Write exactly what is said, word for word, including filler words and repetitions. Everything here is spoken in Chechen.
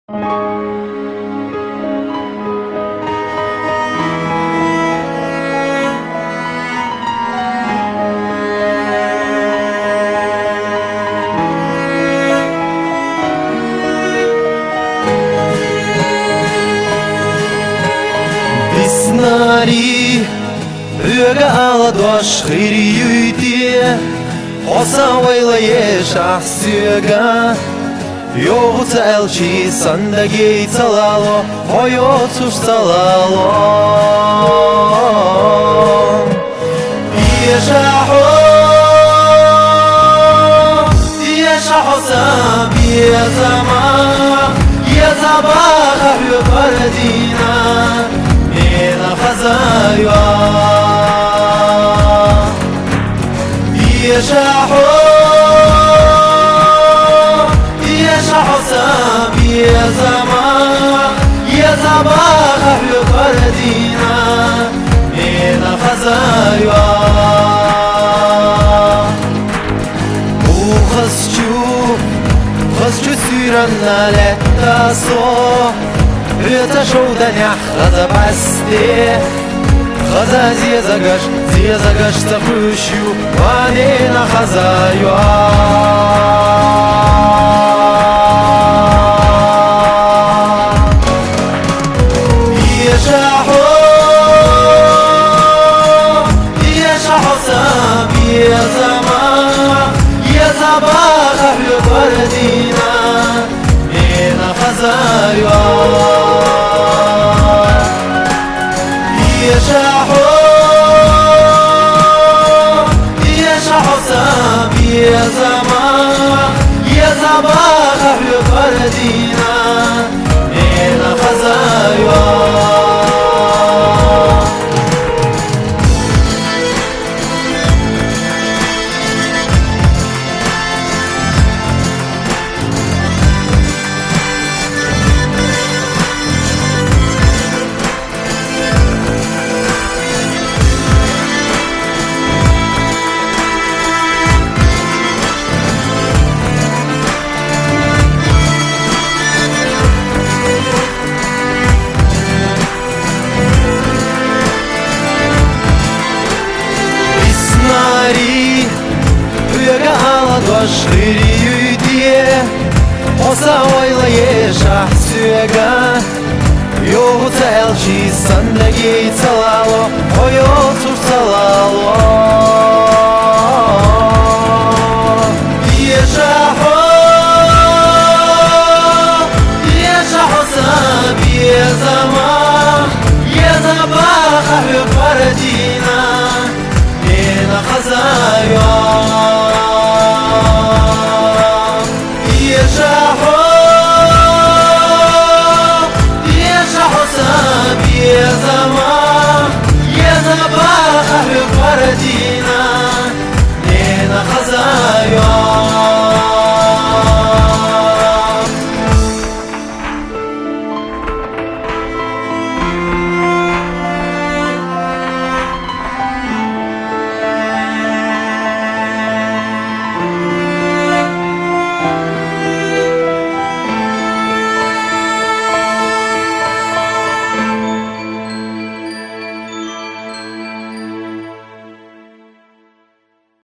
Биснарий, хьоьга ала дош хир юй те, хьо сан ойла еш ахь соьга. Йовха ца аьлча, сан даге ца лало, хьо йоцуш ца лало. Эша хьо, эша хьо сан безамах, еза баха хьоьга пардина, мена хаза йоах. Эша хьо, эша хьо сан безамах, еза баха хьоьга пардина, мена хаза йоах. Бу хазачу, хазачу суьйранна лаьтта со, хьоьца шовданехь хаза басте. Хаза зезагаш, зезагаш ца хуьйш ю, ванена хаза йоах. Эша хьо, эша хьо сан безамах, еза баха хьоьга пардина, мена хаза йоах. Эша хьо, эша хьо сан безамах, еза баха хьоьга пардина, мена хаза йоах. Биснарий, хьоьга ала дош хир юй те, хьо сан ойла еш ахь соьга. Йовха ца аьлча, сан даге ца лало, хьо йоцуш ца лало. Эша хьо, эша хьо сан безамах, еза баха хьоьга пардина, мена хаза йоах. Эша хьо,